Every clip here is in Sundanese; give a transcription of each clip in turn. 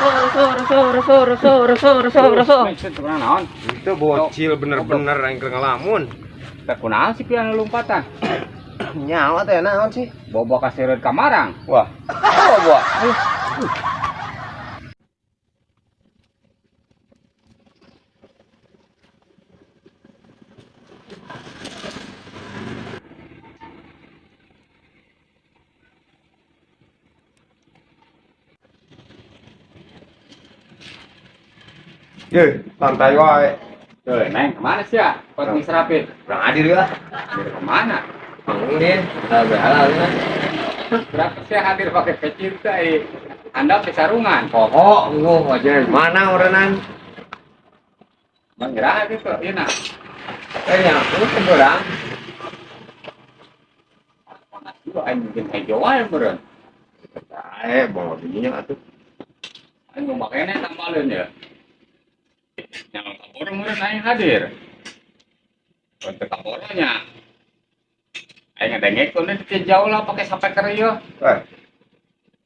Sur sur sur sur sur sur sur sur. Itu naon? Itu bocil bener-bener yang keur ngelamun. Teh kunaon sih pian lompatan? Nyawa teh naon sih? Bobo kaseureut kamarang. Wah. Oh, buah. Ye, santai wae. Tuh, neng, kemana sih ya? Pot serapit. Urang hadir ya. Hadir kemana? Manggung dia. Halal bihalal ya. Berapa sih hadir pakai pecinta eh? Anda sarungan. Pokok, gua aja mana orenan. Bang gerak gitu, iya nah. Eh, nya, lu seberang. Panas juga aing mungkin hejo wae meureun. Eh, bawa bininya atuh. Aing mau makene tambaleun ya. Yang kaboro meureun aing hadir. Untuk kaboronya. Aing ngadengkeun di jauh lah pakai speaker ieu. Eh,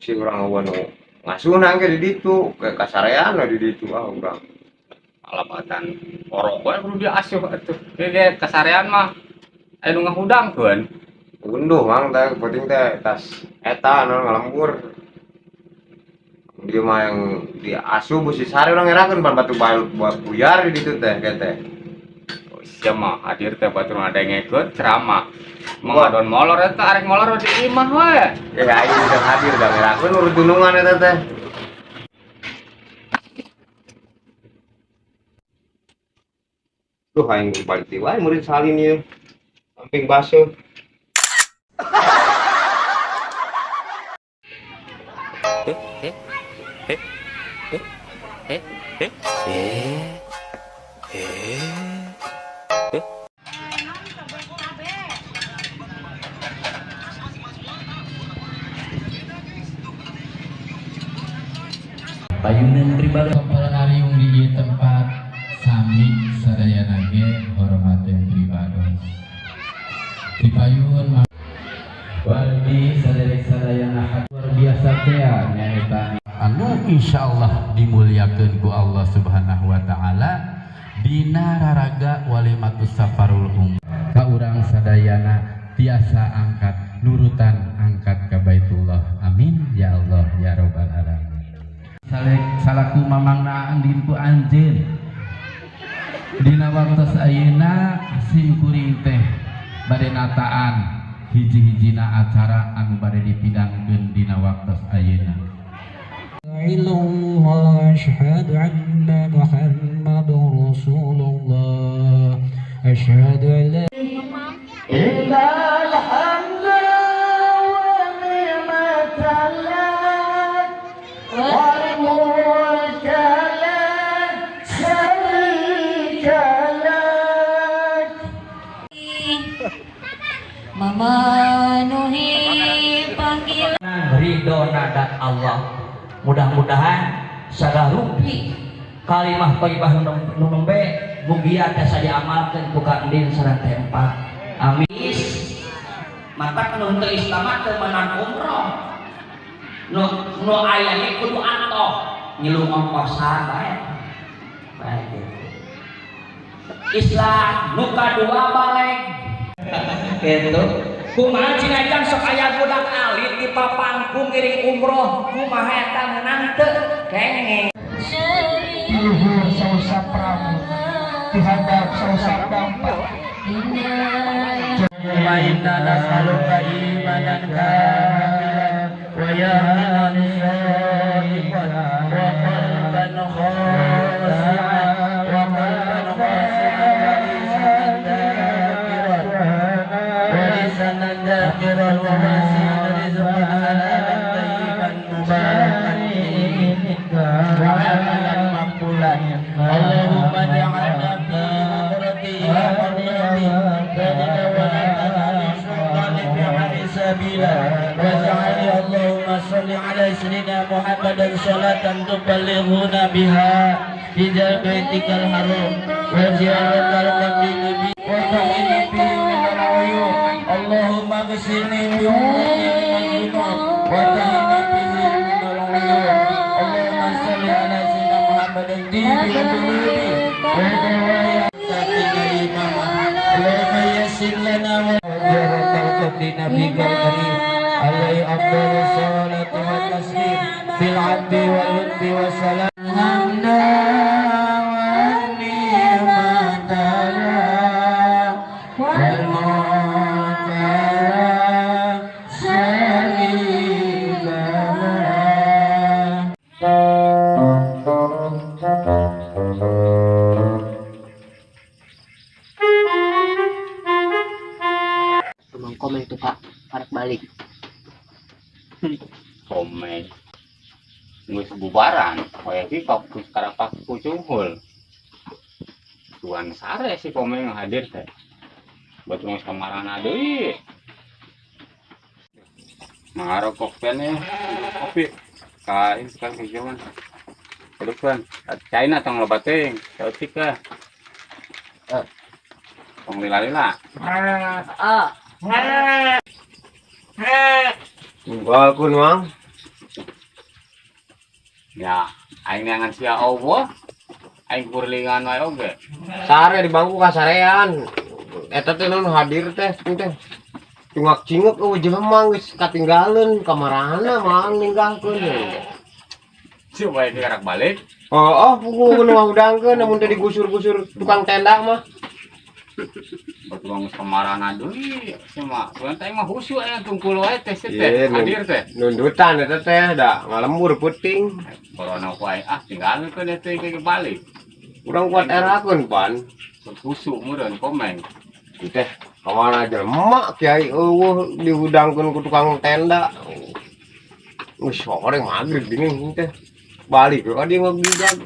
si urang eueuh nu ngasuhna ge di ditu, ke kasarean we di ditu ah urang. Alabatan orok wae kudu diasuh atuh. Ieu ge kasarean mah aya nu ngahudangkeun. Unduh mang teh penting teh tas eta nu ngalembur. Dia mah yang diasuh beusi sare urang ngerakeun pan batu bae buat buyar di ditu teh ke teh. Oh, sia mah hadir teh batur ngadengekeun ceramah. Mengadon molor eta arek molor di imah we. Ya aing udah hadir da ngerakeun urut gunungan eta teh. Duh aing balik di wae murid salin ieu. Samping basuh. Payunan pribadi Palenariung di ieu tempat sami sadayana ge hormaten pribados. Dipayun wargi saderek sadayana luar biasa teh nyaeta anu insyaallah dimuliakeun ku Allah Subhanahu wa taala dina raraga walimatus safarul um ka urang sadayana tiasa angkat nurutan angkat ka Baitullah. Amin ya Allah ya rabbal alamin. Salaku mamangna andin ku anjeun dina waktos ayeuna sim kuring teh bade nataan hiji-hijina acara anu bade dipidangkeun dina waktos ayeuna. Illallah asyhadu anna Muhammadar Rasulullah asyhadu an la Innal hamda wa ni'matallah wal mulka la syarika lak. Memenuhi panggilan ridho nadat Allah. Mudah-mudahan sagala rupi kalimah thayyibah nu nembe mugia tiasa diamalkeun ku Kang Din sareng teh empat. Amin. Mata nu teu Islam mah teu meunang umroh. Nu nu aya ge kudu atoh ngilu ongkosan bae. Bae gitu. Islam nu kadua baleg. Gitu. Kumaha cina jang sok aya budak alit di papangku ngiring umroh kumaha eta meunang teu kenge. Luhur sausa prabu dihadap sausa dampak. Wa inna nas'aluka imanan kamilan wa yaqinan shadiqan wa qalban khashi'an wa qalban khashi'an wa lisanan dzakiran wa lisanan dzakiran wa wasi'an rizqan halalan thayyiban mubarakan fihi wa amalan maqbulan. Allahumma ja'alna fi hadrati hurmati bainana wa sabila wa ja'alni Allahumma sholli ala sayyidina Muhammadan sholatan tuballighuna biha ila baitikal haram wa ziyaratal qabri nabi wa ta'ina bihi minal uyub. Allahumma ghsilni bi hurmati minal dhunub wa ta'ina bihi minal uyub. Allahumma sholli أبدا اللهم يسر لنا وجرة لنبيك الكريم عليه أفضل الصلاة والتسليم بالعبد واللطف والسلام. حمدا والنعمة لك والملك لا شريك لك. Rumah Komeng tuh, Pak, parak balik. Komeng geus bubaran koe ki kok karapak kucunghul. Tuan sare si Komeng hadir teh. Batu geus kamarana deui. Ngarokok keneh kopi. Kain sekarang hijauan. Hidupan. China tong loba teuing, saeutik lah. Ah. Tong lila-lila. Ah. Tunggalkeun, Mang. Ya, aing neangan sia Allah. Aing kurlingan wae oge. Sare di bangku kasarean. Eta teh naon hadir teh teh. Cungak cinguk eueuh jelema geus katinggaleun kamarana Mang ninggalkeun. Coba ini karak balik. Oh, puguh nu ngahudangkeun namun teh digusur-gusur tukang tenda mah. Batu geus kamarana deui. Sia mah, tuan teh mah husu aya tungkul wae teh sia teh. Iya, Hadir teh. Nundutan eta teh da ngalembur peuting. Corona ku aing ah tinggalkeun teh ke balik. Urang kuat erakeun pan. Husu meureun Komeng. Teh kamana jelema kiai eueuh dihudangkeun ku tukang tenda. Geus sore magrib dingin teh. Balik ka dia ngagigag.